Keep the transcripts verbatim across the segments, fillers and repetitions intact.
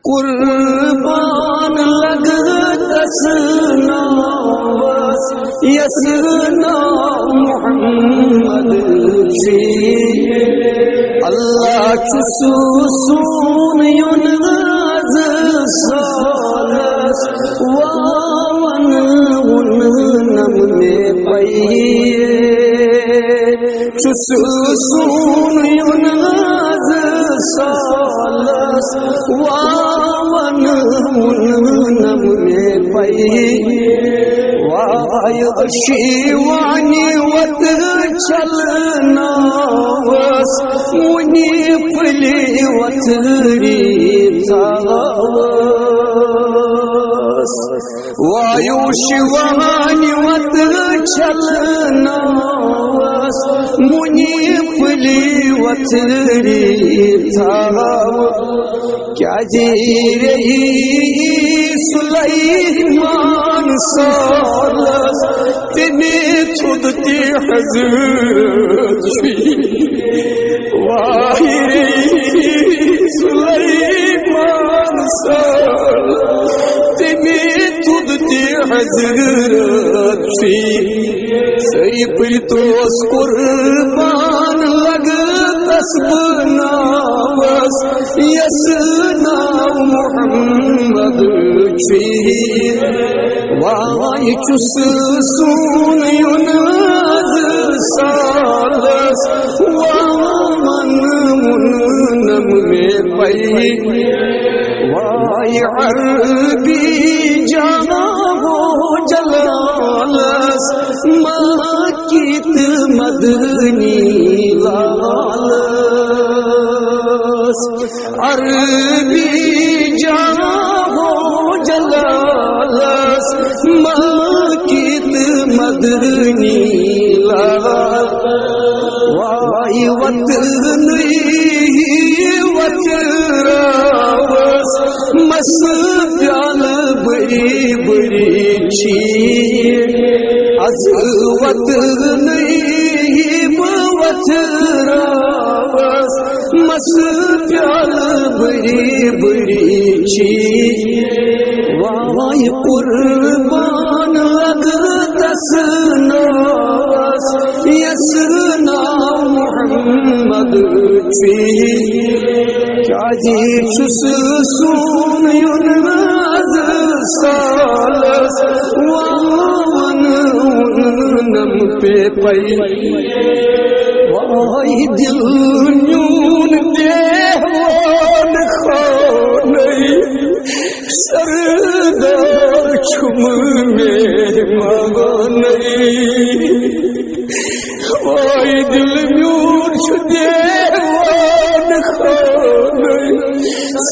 قربان لگتس ناوس، یس ناو محمد چھُے۔ اللہ چھُ سُہ سون یُن از سالس، واون وُننم مےٚ پَیہِ۔ چھُ سُہ سون یُن از سالس، واون وُننم مےٚ پَیہِ۔ وای أچھی وانہِ وتہٕ چھلناوس، وُنہِ پھٔلہِ وتھٕری تھاوس۔ وایو شیوانی وتہٕ چھلناوس، مُنیٖب علی وتھٕری تھاو۔ کیازِ رہی سلیمان سالس، تٔمۍ تھوٚد تہِ حضرت چھُے۔ واے رہی سلیمان سالس، تٔمۍ تھوٚد تہِ حضرت چھُے۔ سٲری پٔرِتھ اوس قربان لگتس بہٕ ناوس، یس ناو محمد چھُے۔ وای چھُ سُہ سون یُن از سالس، واون وُننم مےٚ پَیہِ۔ وای عربی جانا ہو جلالس، مکی تہٕ مدنی لالس۔ عربی جانا ہو جلالس، مکی تہٕ مدنی لالس۔ وای وتنٕے وتراوس، مس پیالہٕ بٔری بٔری چھی۔ از وتنٕے بہٕ وتراوس، مس پیالہٕ بٔری بٔری چھی۔ وای قربان لگتس ناوس، یس ناو محمد چھُے۔ کیازِ چھُ سُہ سون یُن از سالس، واون وُننم مےٚ پَیہِ۔ وای دل میون دیوان خانٕے، سردار چھُم مہمانٕے۔ وای دل میون چھُ دیوان خانٕے،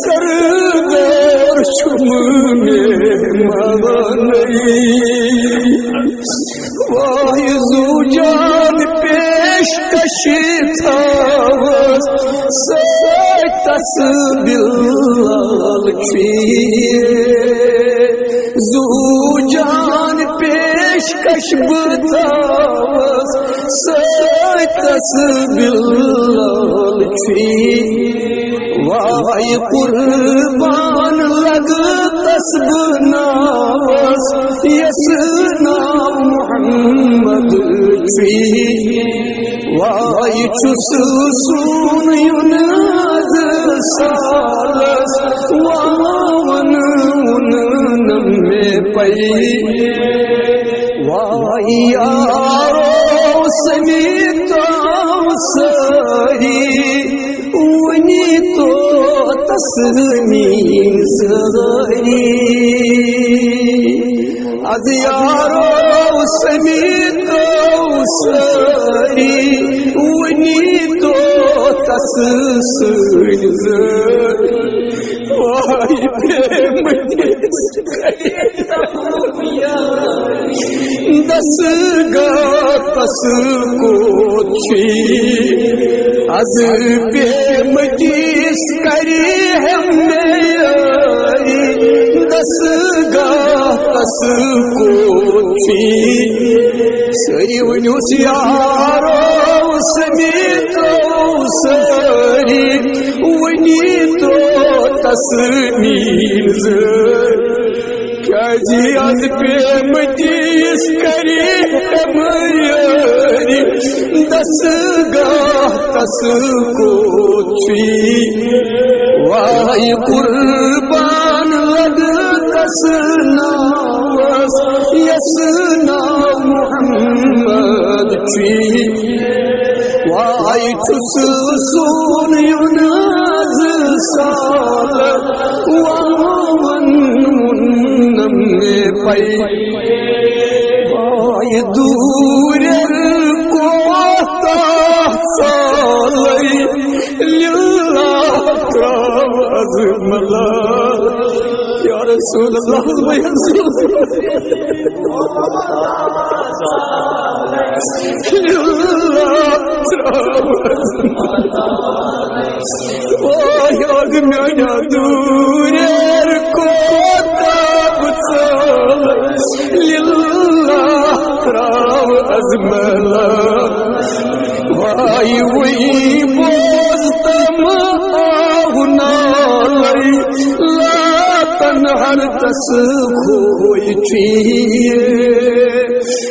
سردار چھُم مہمانٕے۔ وای زو جان پیشکش تھاوس، سۭتۍ تس بلال چھُے۔ زو جان پیشکش بہٕ تھاوس، سۭتۍ تس بلال چھُے۔ وای قربان لگتس بہٕ ناوس، یس ناو محمد چھُے۔ وای چھُ سُہ سون یُن از سالس، واون وُننم مےٚ پَیہِ۔ وای یارو سمیٖتو سٲری، وُنی تو تسمیٖن سٲری۔ از یارو سمیٖتو سٲری، وُنی تو تس سۭتۍ زٲری۔ وای پیمٕتِس دستگاہ تس کوٚت چھُے؟ از پیمٕتِس کرِ ہم یٲری، دستگاہ تس کوٚت چھُے؟ سٲری ؤنِو یارو سمیٖتو سٲری، وُنی تو تسلیم زٕ۔ کیازِ از پیمتی اس کری ہم یاری، دستگاہ تس کو چھی۔ واے قربان لگ تس ناوس، یس ناو محمد چھی۔ واے چھُس سون یُن از سال، وَوَن وُنَم مےٚ پَے۔ واے دوٗرٮ۪ر کوتاہ ژالَے، لِلّٰہ ترٛاو از ملال۔ یا رسول اللہ، واے، اَز میانہِ دوٗرٮ۪ر کوتاہ بہٕ ژالہٕ، لِلّٰہ ترٛاو از ملال۔ واے وٕنی بوز تم آہ نالے، لا تنہر تس کھوے چیے۔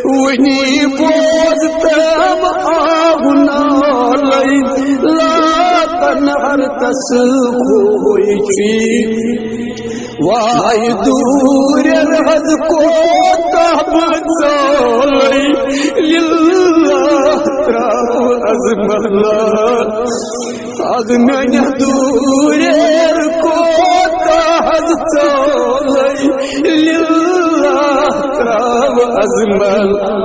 وٕنی بوز تم آہ نالے، لا تنہر تس کھوے چیے۔ واے دوٗرٮ۪ر حظ کوتاہ بہٕ ژالَے، لِلّٰہ ترٛاو از ملال۔ از میانہِ دوٗرٮ۪ر کوتاہ حظ ژالَے، لِلّٰہ ترٛاو از ملال۔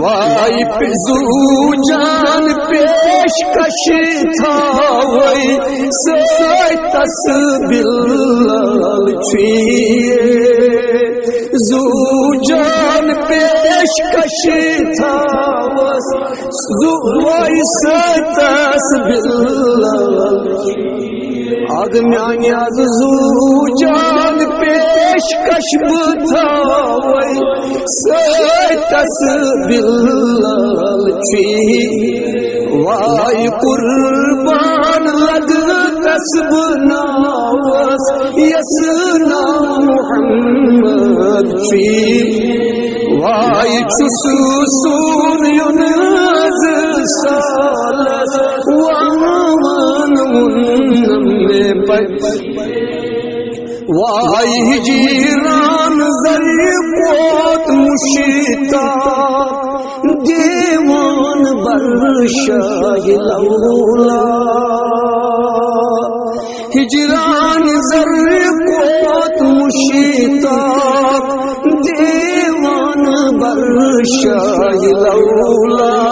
واے پزو جان پیشکش تھاوے، سۭتۍ تس بلال چھی۔ زو جان پیشکش تھاوس، زو واے سۭتۍ تس بلال۔ اَز میانہِ از زو جان پیشکش بہٕ تھاوے، سۭتۍ تس بلال چھی۔ واے قربان لگ تس بہٕ ناوس، یس ناو محمد چھی۔ واے چھُس سون یُن از سالس، وَوَن وُنَم مےٚ پَے۔ واے ہجران زرِ کوت مشتاق، دیوان بر شاہ لولا۔ ہجران زر کوت مشتاق، دیوان بر شاہ لولا۔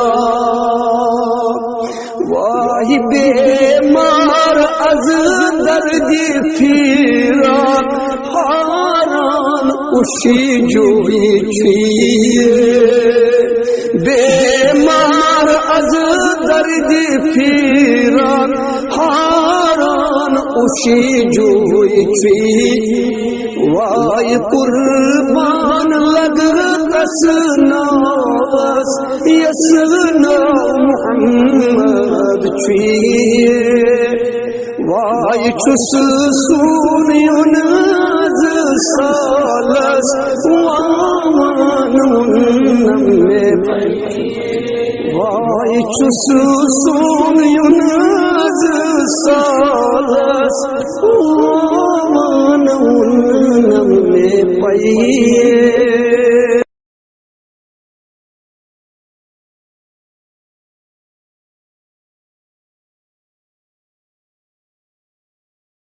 واے بیمار از درد فراق، حیران اسی جوئی چھی۔ بیمار از درد فراق، حیران اسی جوئی چھی۔ واے قربان لگ تس ناوس، یس ناو محمد چھی۔ واے چھُس سون یُن از سالس، وَوَن وُنَم مےٚ پَے۔ واے چھُس سون یُن از سالس، وَوَن وُنَم مےٚ پَے۔